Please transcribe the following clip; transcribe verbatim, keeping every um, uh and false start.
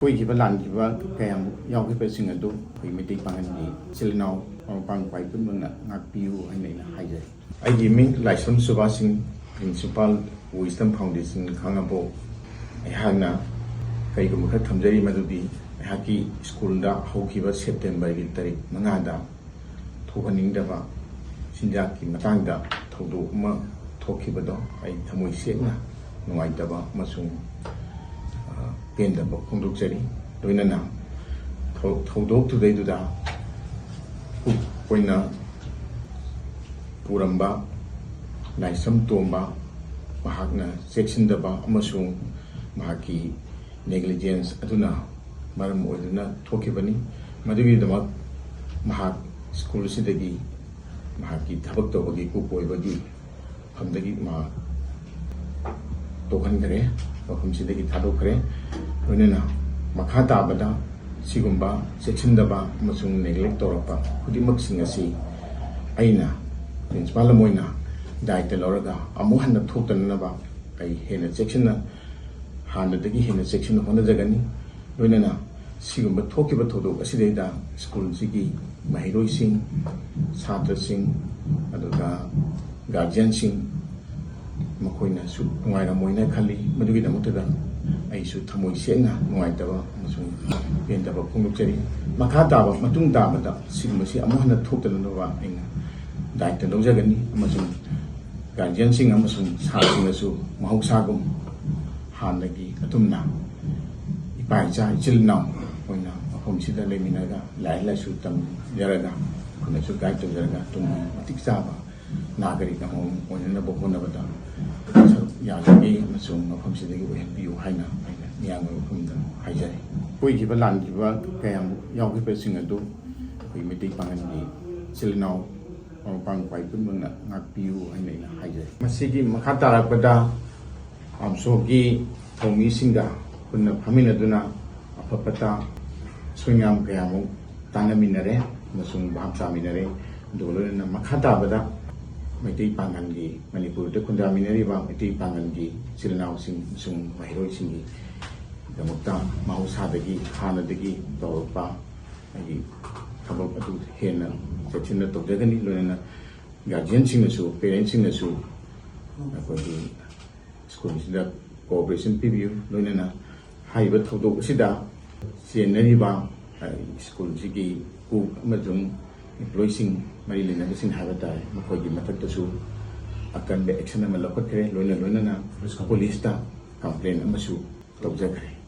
ꯀꯣꯏꯈꯤꯕ ꯂꯥꯟꯈꯤꯕ ꯀꯌꯥꯃꯨꯛ ꯌꯥꯎꯈꯤꯕꯁꯤꯡ ꯑꯗꯨ ꯑꯩꯈꯣꯏ ꯃꯩꯇꯩ ꯄꯥꯉꯜꯒꯤ ꯏꯆꯤꯜ ꯏꯅꯥꯎ ꯃꯔꯨꯞ ꯃꯄꯥꯡ ꯈ꯭ꯋꯥꯏ ꯄꯨꯝꯅꯃꯛꯅ ꯉꯥꯛꯄꯤꯌꯨ ꯍꯥꯏꯅ ꯑꯩꯅ ꯍꯥꯏꯖꯔꯤ꯫ ꯑꯩꯒꯤ ꯃꯤꯡ ꯂꯥꯏꯁ꯭ꯔꯝ ꯁꯨꯕꯥꯁ ꯁꯤꯡ, Principal, Wisdom Foundation, ꯈꯥꯉꯕꯣꯛ꯫ ꯑꯩꯍꯥꯛꯅ ꯀꯔꯤꯒꯨꯝꯕ ꯈꯔ ꯊꯝꯖꯔꯤ, ꯃꯗꯨꯗꯤ ꯑꯩꯍꯥꯛꯀꯤ ꯁ꯭ꯀꯨꯜꯗ ꯍꯧꯈꯤꯕ ꯁꯦꯞꯇꯦꯝꯕꯔꯒꯤ ꯇꯥꯔꯤꯛ ꯃꯉꯥꯗ ꯊꯣꯛꯍꯟꯅꯤꯡꯗꯕ ꯆꯤꯟꯖꯥꯛꯀꯤ ꯃꯇꯥꯡꯗ ꯊꯧꯗꯣꯛ ꯑꯃ ꯊꯣꯛꯈꯤꯕꯗꯣ ꯑꯩ ꯊꯃꯣꯏ ꯁꯦꯡꯅ ꯅꯨꯡꯉꯥꯏꯇꯕ ꯑꯃꯁꯨꯡ, ꯑ, ꯄꯦꯟꯗꯕ ꯐꯣꯡꯗꯣꯛꯆꯔꯤ꯫ ꯂꯣꯏꯅꯅ ꯊꯧ-, ꯊꯧꯗꯣꯛꯇꯨꯗꯩꯗꯨꯗ ꯀꯨꯛ ꯑꯣꯏꯅ ꯄꯨꯔꯝꯕ ꯂꯥꯏꯁ꯭ꯔꯝ ꯇꯣꯝꯕ, ꯃꯍꯥꯛꯅ ꯆꯦꯛꯁꯤꯟꯗꯕ ꯑꯃꯁꯨꯡ ꯃꯍꯥꯛꯀꯤ negligence ꯑꯗꯨꯅ ꯃꯔꯝ ꯑꯣꯏꯗꯨꯅ ꯊꯣꯛꯈꯤꯕꯅꯤ꯫ ꯃꯗꯨꯒꯤꯗꯃꯛ ꯃꯍꯥꯛ ꯁ꯭ꯀꯨꯜꯁꯤꯗꯒꯤ ꯃꯍꯥꯛꯀꯤ ꯊꯕꯛ ꯇꯧꯕꯒꯤ ꯀꯨꯛ ꯑꯣꯏꯕꯒꯤ ꯃꯐꯝꯗꯒꯤ ꯃꯍꯥꯛ ꯇꯣꯛꯍꯟꯈ꯭ꯔꯦ, ꯃꯐꯝꯁꯤꯗꯒꯤ ꯊꯥꯗꯣꯛꯈ꯭ꯔꯦ꯫ ꯂꯣꯏꯅꯅ ꯃꯈꯥ ꯇꯥꯕꯗ ꯁꯤꯒꯨꯝꯕ ꯆꯦꯛꯁꯤꯟꯗꯕ ꯑꯃꯁꯨꯡ neglect ꯇꯧꯔꯛꯄ ꯈꯨꯗꯤꯡꯃꯛꯁꯤꯡ ꯑꯁꯤ ꯑꯩꯅ principal ꯑꯃ ꯑꯣꯏꯅ ꯗꯥꯏꯇ ꯂꯧꯔꯒ ꯑꯃꯨꯛ ꯍꯟꯅ ꯊꯣꯛꯇꯅꯅꯕ ꯑꯩ ꯍꯦꯟꯅ ꯆꯦꯛꯁꯤꯟꯅ, ꯍꯥꯟꯅꯗꯒꯤ ꯍꯦꯟꯅ ꯆꯦꯛꯁꯤꯟꯅ ꯍꯣꯠꯅꯖꯒꯅꯤ꯫ ꯂꯣꯏꯅꯅ ꯁꯤꯒꯨꯝꯕ ꯊꯣꯛꯈꯤꯕ ꯊꯧꯗꯣꯛ ꯑꯁꯤꯗꯩꯗ ꯁ꯭ꯀꯨꯜꯁꯤꯒꯤ ꯃꯍꯩꯔꯣꯏꯁꯤꯡ, ꯁꯥꯇ꯭ꯔꯁꯤꯡ, ꯑꯗꯨꯒ guardianꯁꯤꯡ, ꯃꯈꯣꯏꯅꯁꯨ ꯅꯨꯡꯉꯥꯏꯔꯝꯃꯣꯏꯅ ꯈꯜꯂꯤ꯫ ꯃꯗꯨꯒꯤꯗꯃꯛꯇꯗ ꯑꯩꯁꯨ ꯊꯃꯣꯏ ꯁꯦꯡꯅ ꯅꯨꯡꯉꯥꯏꯇꯕ ꯑꯃꯁꯨꯡ ꯄꯦꯟꯗꯕ ꯐꯣꯡꯗꯣꯛꯆꯔꯤ꯫ ꯃꯈꯥ ꯇꯥꯕ, ꯃꯇꯨꯡ ꯇꯥꯕꯗ ꯁꯤꯒꯨꯝꯕꯁꯤ ꯑꯃꯨꯛ ꯍꯟꯅ ꯊꯣꯛꯇꯅꯕ ꯑꯩꯅ ꯗꯥꯏꯇ ꯂꯧꯖꯒꯅꯤ ꯑꯃꯁꯨꯡ guardianꯁꯤꯡ ꯑꯃꯁꯨꯡ ꯁꯥꯇ꯭ꯔꯁꯤꯡꯅꯁꯨ ꯃꯍꯧꯁꯥꯒꯨꯝ ꯍꯥꯟꯅꯒꯤ ꯑꯗꯨꯝꯅ ꯏꯄꯥ ꯏꯆꯥ ꯏꯆꯤꯜ ꯏꯅꯥꯎ ꯑꯣꯏꯅ ꯃꯐꯝꯁꯤꯗ ꯂꯩꯃꯤꯟꯅꯔꯒ ꯂꯥꯏꯔꯤꯛ ꯂꯥꯏꯁꯨ ꯇꯝꯖꯔꯒ ꯑꯩꯈꯣꯏꯅꯁꯨ guide ꯇꯧꯖꯔꯒ ꯇꯨꯡꯒꯤ ꯃꯇꯤꯛ ꯆꯥꯕ ꯅꯥꯒꯔꯤꯛ ꯑꯃꯃꯝ ꯑꯣꯏꯅꯅꯕ ꯍꯣꯠꯅꯕꯗ ꯁꯔꯨꯛ ꯌꯥꯖꯒꯦ ꯑꯃꯁꯨꯡ ꯃꯐꯝꯁꯤꯗꯒꯤ ꯑꯣꯏꯍꯟꯕꯤꯌꯨ ꯍꯥꯏꯅ ꯑꯩꯅ ꯃꯤꯌꯥꯝꯒꯤ ꯃꯐꯝꯗ ꯍꯥꯏꯖꯔꯤ꯫ ꯀꯣꯏꯈꯤꯕ ꯂꯥꯟꯈꯤꯕ ꯀꯌꯥꯃꯨꯛ ꯌꯥꯎꯈꯤꯕꯁꯤꯡ ꯑꯗꯨ ꯑꯩꯈꯣꯏ ꯃꯩꯇꯩ ꯄꯥꯉꯜꯒꯤ ꯏꯆꯤꯜ ꯏꯅꯥꯎ ꯃꯔꯨꯞ ꯃꯄꯥꯡ ꯈ꯭ꯋꯥꯏ ꯄꯨꯝꯅꯃꯛꯅ ꯉꯥꯛꯄꯤꯌꯨ ꯍꯥꯏꯅ ꯑꯩꯅ ꯍꯥꯏꯖꯔꯤ꯫ ꯃꯁꯤꯒꯤ ꯃꯈꯥ ꯇꯥꯔꯛꯄꯗ ꯑꯥꯝꯁꯣꯒꯤ ꯊꯧꯃꯤꯁꯤꯡꯒ ꯄꯨꯟꯅ ꯐꯝꯃꯤꯟꯅꯗꯨꯅ ꯑꯐ ꯐꯠꯇ ꯑꯁꯣꯏ ꯑꯉꯥꯝ ꯀꯌꯥꯃꯨꯛ ꯇꯥꯟꯅꯃꯤꯟꯅꯔꯦ ꯑꯃꯁꯨꯡ ꯚꯥꯞ ꯇꯥꯃꯤꯟꯅꯔꯦ꯫ ꯑꯗꯨꯒ ꯂꯣꯏꯅꯅ ꯃꯈꯥ ꯇꯥꯕꯗ ꯃꯩꯇꯩ ꯄꯥꯉꯜꯒꯤ, ꯃꯅꯤꯄꯨꯔꯗ ꯈꯨꯟꯗꯥꯃꯤꯟꯅꯔꯤꯕ ꯃꯩꯇꯩ ꯄꯥꯉꯜꯒꯤ ꯏꯆꯤꯜ ꯏꯅꯥꯎꯁꯤꯡ ꯑꯃꯁꯨꯡ ꯃꯍꯩꯔꯣꯏꯁꯤꯡꯒꯤ ꯗꯃꯛꯇ ꯃꯍꯧꯁꯥꯗꯒꯤ ꯍꯥꯟꯅꯗꯒꯤ ꯇꯧꯔꯛꯄ ꯑꯩꯒꯤ ꯊꯕꯛ ꯑꯗꯨ ꯍꯦꯟꯅ ꯆꯦꯛꯁꯤꯟꯅ ꯇꯧꯖꯒꯅꯤ꯫ ꯂꯣꯏꯅꯅ ꯒꯥꯔꯖꯤꯌꯟꯁꯤꯡꯅꯁꯨ, ꯄꯦꯔꯦꯟꯁꯁꯤꯡꯅꯁꯨ ꯑꯩꯈꯣꯏꯒꯤ ꯁ꯭ꯀꯨꯜꯁꯤꯗ ꯀꯣꯑꯣꯄꯔꯦꯁꯟ ꯄꯤꯕꯤꯌꯨ꯫ ꯂꯣꯏꯅꯅ ꯍꯥꯏꯔꯤꯕ ꯊꯧꯗꯣꯛ ꯑꯁꯤꯗ ꯆꯦꯟꯅꯔꯤꯕ, ꯑ, ꯁ꯭ꯀꯨꯜꯁꯤꯒꯤ ꯀꯣꯛ ꯑꯃꯁꯨꯡ ꯏꯝꯄ꯭ꯂꯣꯌꯤꯁꯤꯡ, ꯃꯔꯤ ꯂꯩꯅꯕꯁꯤꯡ ꯍꯥꯏꯕ ꯇꯥꯔꯦ, ꯃꯈꯣꯏꯒꯤ ꯃꯊꯛꯇꯁꯨ ꯑꯀꯟꯕ ꯑꯦꯛꯁꯟ ꯑꯃ ꯂꯧꯈꯠꯈ꯭ꯔꯦ꯫ ꯂꯣꯏꯅ ꯂꯣꯏꯅꯅ ꯄꯨꯂꯤꯁꯇ ꯀꯝꯄ꯭ꯂꯦꯟ ꯑꯃꯁꯨ ꯇꯧꯖꯈ꯭ꯔꯦ꯫